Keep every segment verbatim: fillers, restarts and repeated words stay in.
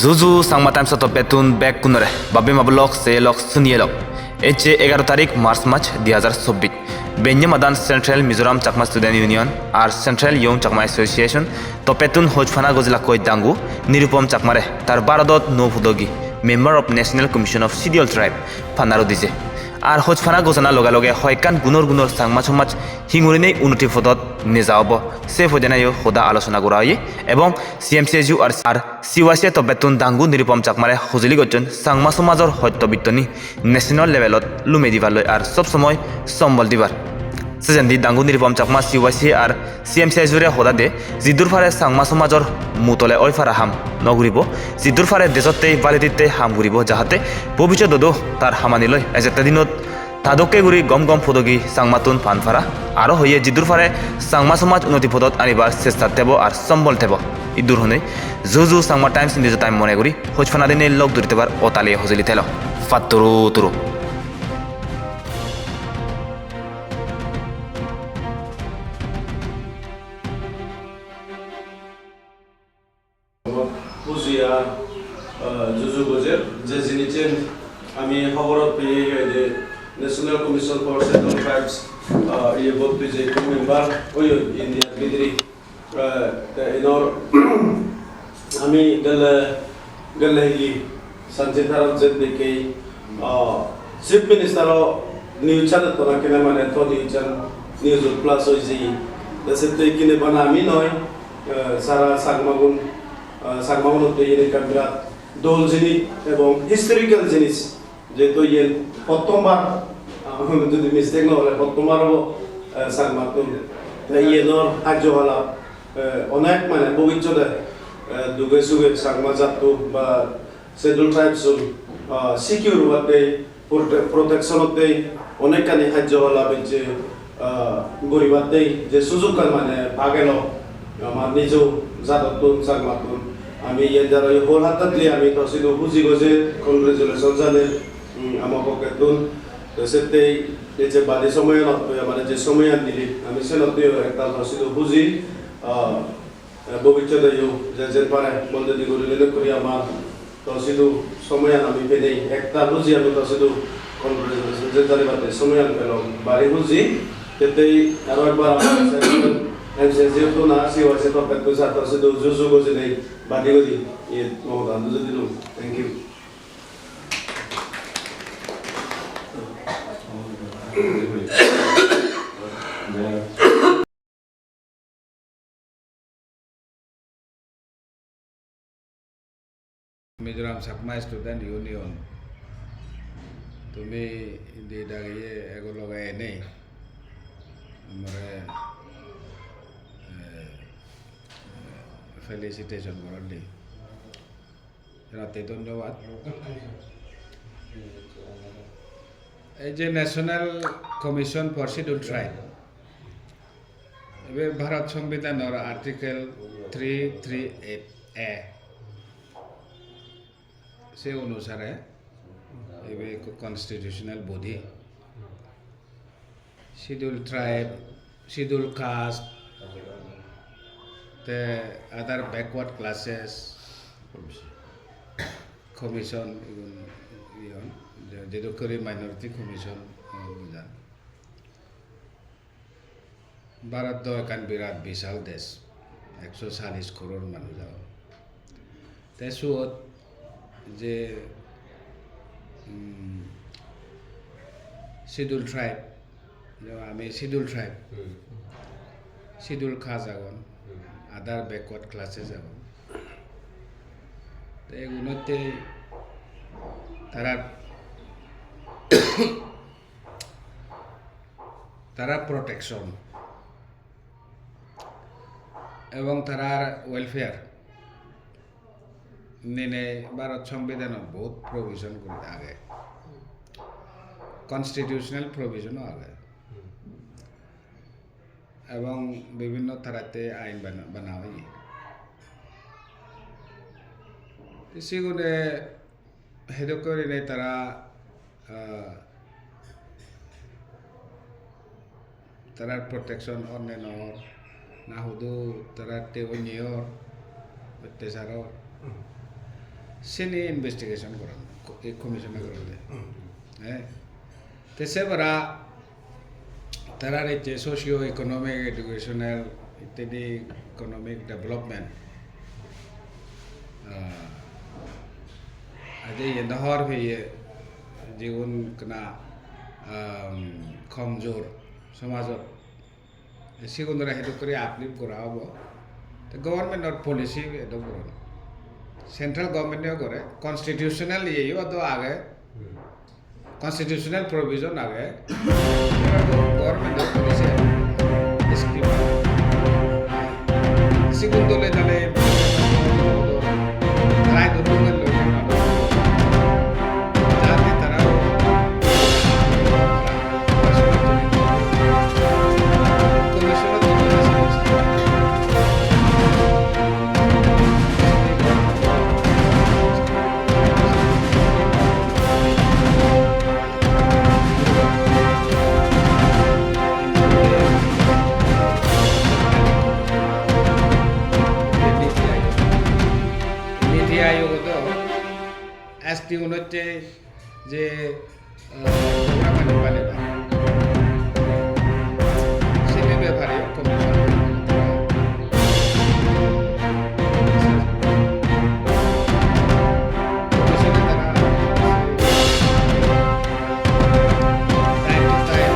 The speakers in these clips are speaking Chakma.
Juju Changma Times-o toppettun bekkunore babbe mabolok, seyelok, suniyelok. Ecche egaro tarik March mas dui hajar chobbish. Benne madan Central Mizoram Chakma Student Union ar Central Young Chakma Association toppettun hojpana gojilak koi dangu Nirupam Chakmare tar barodot nuo pudogi Member of National Commission of Scheduled Tribe panaro dije. Ar hojpana gojana loge loge hoyekkan gunor gunor Changma somaj hingurinei unnoti podot neja obo, se poidaneyo hoda alochona gora oye ebong C M C S U ar, ar C Y C A toppettun dangu Nirupam Chakmare hojoli gocchon Changma somajor hotto bittoni national levelot lumei dibar loi ar sob somoi sombol dibar. Sejendi dangu Nirupam Chakma C Y C A ar C M C S U-re hoda de, jiddur pare Changma somajor mutole oi para ham no guribo, jiddur pare dejottei baledittei ham guribo, jahate bobissododo tar hamani loi ejette dinot ta dokke guri gom gom podogi Changmattun pan para, aro hoye jiddur pare Changma somaj unnoti podot anibar chesta tebo ar sombol tebo. Iddur honei Juju Changma Times News-o time mone guri hojpana dinei lok duri tebar otale hojoli telo. Patturu turu. Huji ar, ah, juju gojer, je jinissen ami hoborot peye je National Commission for Scheduled Tribes, ah, iye bot tui je ekko member oyon India bidire, ah, te inor ami gelle, gelle hili Sanjay Tharob je deke, ah, Chief Minister o news channel to na kene mane to news channel, News Plus oi je. Te sette kine bana ami noi, eh, sara Changmagun, eh, Changmagunotte iyen ekkan birat dol jinis ebong historical jinis. Jehetu iyen pottombar, ah, jodi mistake no ole, pottombar obo, eh, Changmattun. Te iyenor hajjo hala, eh, onek mane bobissote, eh, duge suge Changma jatto ba Scheduled Tribes-un, ah, secure obatte, prote-, protection otte onekkani hajjo hala bejje, ah, guribatte je sujukkan mane pagelo amar nijo jadottun, Changmattun. Ami iyen jaro wholeheartedly ami to sidu huji goje, congratulations jane, um, ama pokkettun. To sette ei je badi somoyanot tui amare je somoyan dili, ami senottun ektal to sidu huji, ah, Eh, bobissoteyo je jen pare bol dodi guri lelok guri amar to sidu somoyan ami penei, ektal huji ami to sidu congratulation je janibatte somoyan pelong, bari huji. Tettei aro ekbar amar M C S U tun ar C Y C toppettun sar to sidu juju gojinei badi guri iye mogodan juju dilung. Thank you. Mizoram Chakma Student Union, tumi indi dagiye ego loge enei amare, eh, felicitation goror di. Senotte dhonnobad. Ei je National Commission for Scheduled Tribe, ibe Bharat Songbidanor Article three three eight A, se onusare ibe ekko constitutional body. Scheduled tribe, scheduled caste, te other backward classes commission, igun, iyon, je-, jedokkori minority commission, eh, bujan. Bharat do ekkan birat bishal desh, ekso challis crore manuj agon. Te suot je, um, scheduled tribe, jemon ami scheduled tribe, hmm, scheduled caste agon, hmm, other backward classes agon. Te egunotte tarar tarar protection ebong tarar welfare ninei Bharat Songbidanot bohut provision guri age, constitutional provision-o age, ebong bibinno taratte ain bana, bana oye. Te sigune hedokke gurinei tara, ah, tarar protection or ne nw or, na hudu taratte onye or, ottechar or. Sini investigation goron, co-, ei commission-e goron de. Eh? Te se bara tarar ecche socio economic, educational, ittedi economic development. Ah, aje iyen do hor peye jigun ekkena, um, komjor somajot, sigunore hedok guri uplift gora obo. Te government-or policy edok guri. Central government-o gore, constitutional iyeyo do age. Constitutional provision age, government-o policy age, scheme age. Sigun dole dale tara idu loi loi jate tara commission-o Niti Aayog do S T unotte je, ah, program ani bale ba. Sini bepare commission. Commission-e tara time to time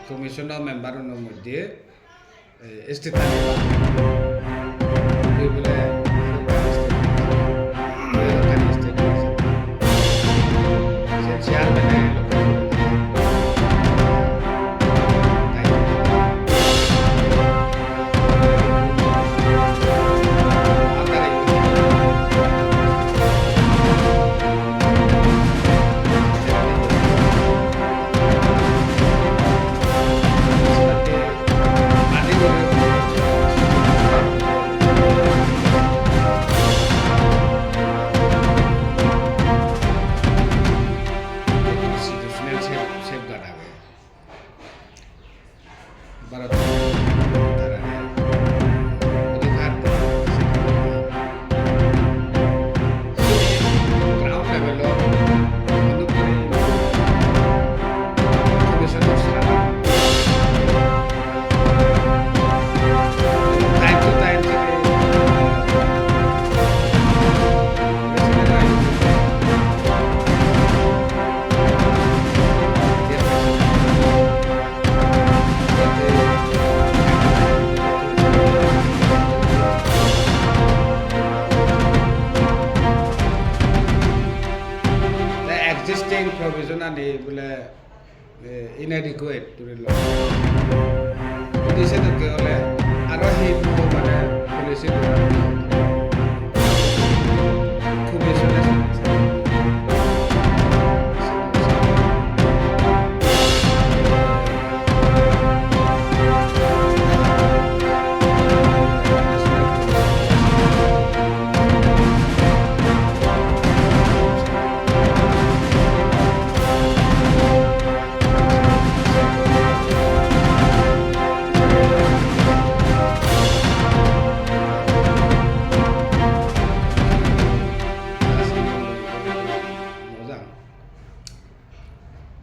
Commission-o member-uno moddhe, eh, state-ani ba, oi bole, se chairman-e Constitutional safe-, safeguard age. Bharat tarare odhikar de, sini ground level-ot onuk guri commission-or sara time to time sini president-o Te existing provision ani bole, eh, inadequate dhori lo. Jodi sedokke ole aro hi mane policy gora khub besi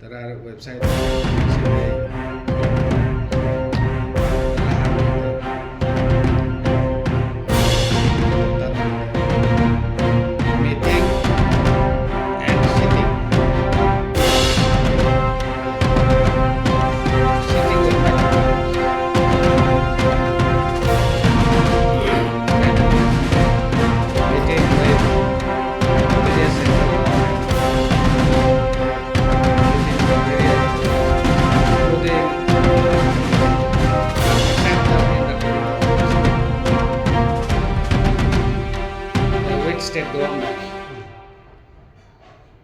Tarar website meeting and sitting. Sitting of meeting with various central government. With state government.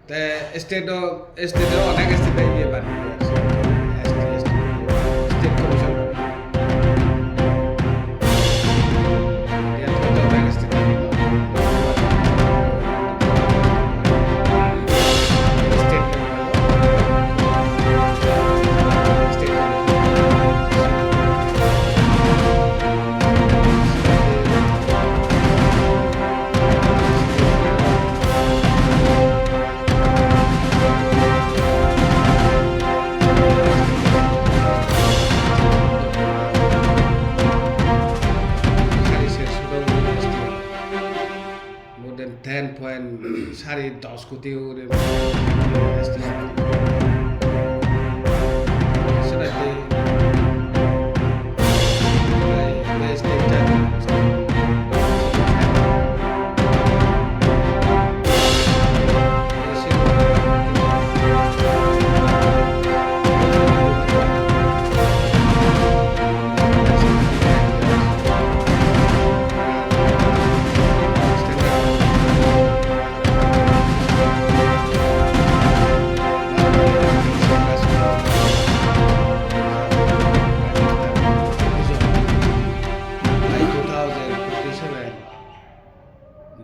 Te state-o, state-o onek state-e iye bani diye ase. S T, S T, state commission. ten point sari dos koti ugure S T. Senotte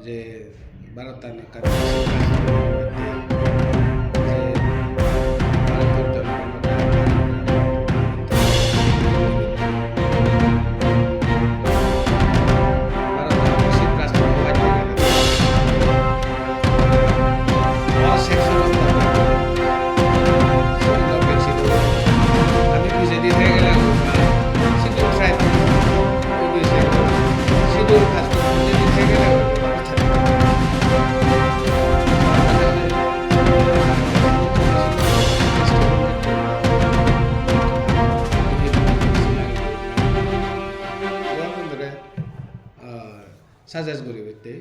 Je Bharotan ekkan je Bharotor jonogonottei Bharotan besi rashtra hobatte gele all section of the people, schedule of the schedule, ami pijedi thei gele schedule tribe, O B C, schedule caste pijedi thei gele suggest guribatte.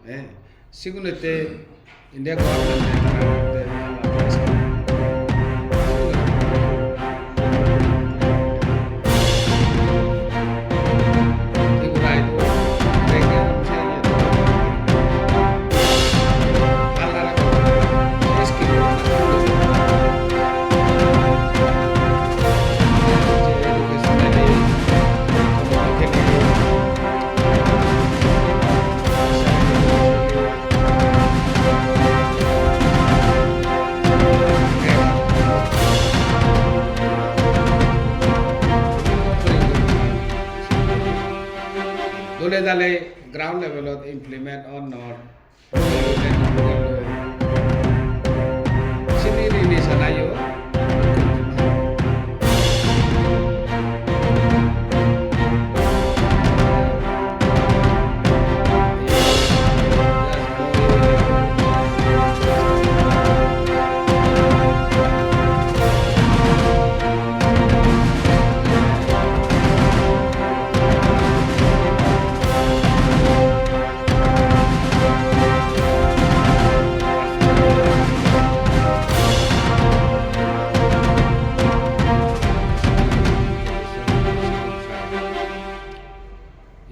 Eh, sigun ette India government-e tara Dole dale ground level-ot implement or not, sini rini sanayo.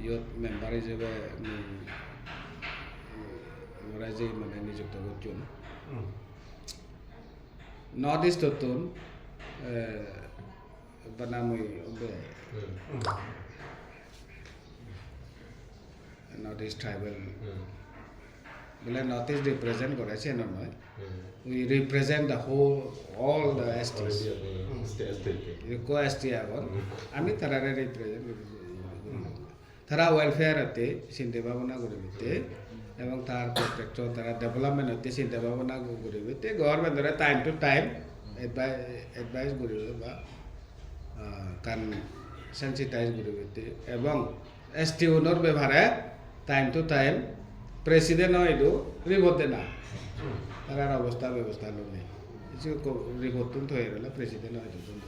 Iyot member ijebe mui, mui, mui je mane nijukto gocchon. Hmm. North East-ottun, eh, bana mui obe. Hmm. North East tribal. Hmm. Bole North East represent gore, siyan noi. Hmm. We represent the whole, all the S Ts. All India, hmm, S T, S T. Ekko S T agon. Hmm. Ami tarare represent guri. Hmm. Tara welfare-otte sinte bhabona guribatte, hmm, ebong tar protection, tara development-otte sinte bhabona gu-, guribatte, government-ore time to time, hmm, advi-, advice guribo ba, ah, ekkan sensitize guribatte, ebong S T unor bepare time to time president-o idu report dena. Tarar obosta bebosta loi. Isu ko-, report-tun toyar ole president-o idu don.